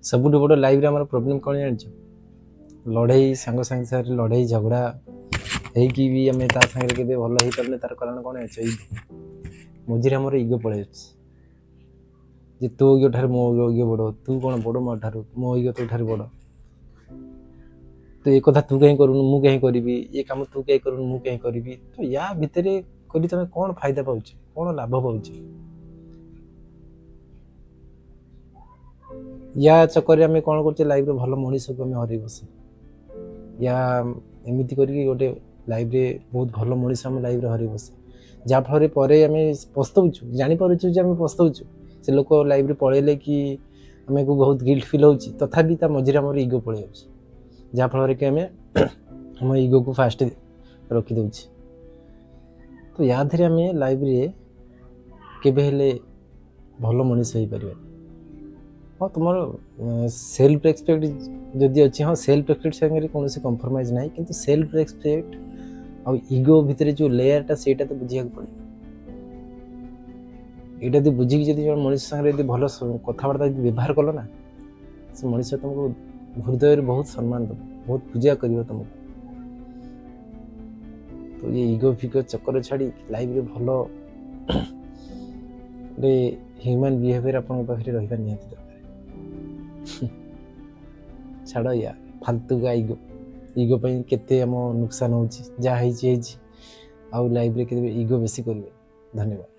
ସବୁଠୁ ବଡ଼ ଲାଇଫ୍ରେ ଆମର ପ୍ରୋବ୍ଲେମ୍ କ'ଣ ଜାଣିଛ? ଲଢ଼େଇ, ସାଙ୍ଗ ସାଙ୍ଗେ ସାଙ୍ଗରେ ଲଢ଼େଇ ଝଗଡ଼ା ହେଇକି ବି ଆମେ ତା ସାଙ୍ଗରେ କେବେ ଭଲ ହେଇପାରୁନେ। ତାର କାରଣ କ'ଣ ଜାଣିଛ? ଇଗୋ। ମଝିରେ ଆମର ଇଗୋ ପଳେଇ ଯାଉଛି ଯେ ତୋ ଇଗୋ ଠାରୁ ମୋ ଇଗୋ ବଡ଼, ତୁ କ'ଣ ବଡ଼ ମୋ ଠାରୁ, ମୋ ଇଗୋ ତୋ ଠାରୁ ବଡ଼, ତ ଏ କଥା ତୁ କାହିଁ କରୁନୁ, ମୁଁ କାହିଁ କରିବି, ଏ କାମ ତୁ କାହିଁ କରୁନୁ, ମୁଁ କାହିଁ କରିବି। ତ ୟା ଭିତରେ କରି ତମେ କ'ଣ ଫାଇଦା ପାଉଛ, କ'ଣ ଲାଭ ପାଉଛ? ୟା ଚକରରେ ଆମେ କ'ଣ କରୁଛେ? ଲାଇଫ୍ରେ ଭଲ ମଣିଷକୁ ଆମେ ହରେଇ ବସେ। ୟା ଏମିତି କରିକି ଗୋଟେ ଲାଇଫ୍ରେ ବହୁତ ଭଲ ମଣିଷ ଆମ ଲାଇଫ୍ରେ ହରେଇ ବସେ, ଯାହାଫଳରେ ପରେ ଆମେ ପସ୍ତଉଛୁ, ଜାଣିପାରୁଛୁ ଯେ ଆମେ ପସ୍ତଉଛୁ। ସେ ଲୋକ ଲାଇଫ୍ରେ ପଳେଇଲେ କି ଆମକୁ ବହୁତ ଗିଲ୍ଟ ଫିଲ୍ ହେଉଛି, ତଥାପି ତା ମଝିରେ ଆମର ଇଗୋ ପଳେଇ ଯାଉଛି, ଯାହାଫଳରେ କି ଆମେ ଆମ ଇଗୋକୁ ଫାଷ୍ଟ ରଖିଦେଉଛି। ତ ୟା ଦେହରେ ଆମେ ଲାଇଫ୍ରେ କେବେ ହେଲେ ଭଲ ମଣିଷ ହେଇପାରିବାନି। ହଁ, ତୁମର ସେଲ୍ଫ ରେସ୍ପେକ୍ଟ ଯଦି ଅଛି, ହଁ, ସେଲ୍ଫ ରେସ୍ପେକ୍ଟ ସାଙ୍ଗରେ କୌଣସି କମ୍ପ୍ରମାଇଜ୍ ନାହିଁ, କିନ୍ତୁ ସେଲ୍ଫ ରେସ୍ପେକ୍ଟ ଆଉ ଇଗୋ ଭିତରେ ଯେଉଁ ଲେୟାରଟା, ସେଇଟା ତ ବୁଝିବାକୁ ପଡ଼ିବ। ଏଇଟା ଯଦି ବୁଝିକି ଯଦି ଜଣେ ମଣିଷ ସାଙ୍ଗରେ ଯଦି ଭଲ କଥାବାର୍ତ୍ତା ଯଦି ବ୍ୟବହାର କଲ ନା, ସେ ମଣିଷ ତୁମକୁ ହୃଦୟରେ ବହୁତ ସମ୍ମାନ ଦେବ, ବହୁତ ପୂଜା କରିବ ତୁମକୁ। ତ ଏ ଇଗୋ ଫିଗୋ ଚକ୍କର ଛାଡ଼ି ଲାଇଫରେ ଭଲ ଗୋଟେ ହ୍ୟୁମାନ୍ ବିହେଭିୟର ଆପଣଙ୍କ ପାଖରେ ରହିବା ନିହାତି ଦରକାର। ଛାଡ଼ ୟା ଫାଲତୁ କା ଇଗୋ। ଇଗୋ ପାଇଁ କେତେ ଆମ ନୁକସାନ ହେଉଛି। ଯାହା ହେଇଛି ହେଇଛି, ଆଉ ଲାଇଫରେ କେବେ ଇଗୋ ବେଶୀ କରିବେ। ଧନ୍ୟବାଦ।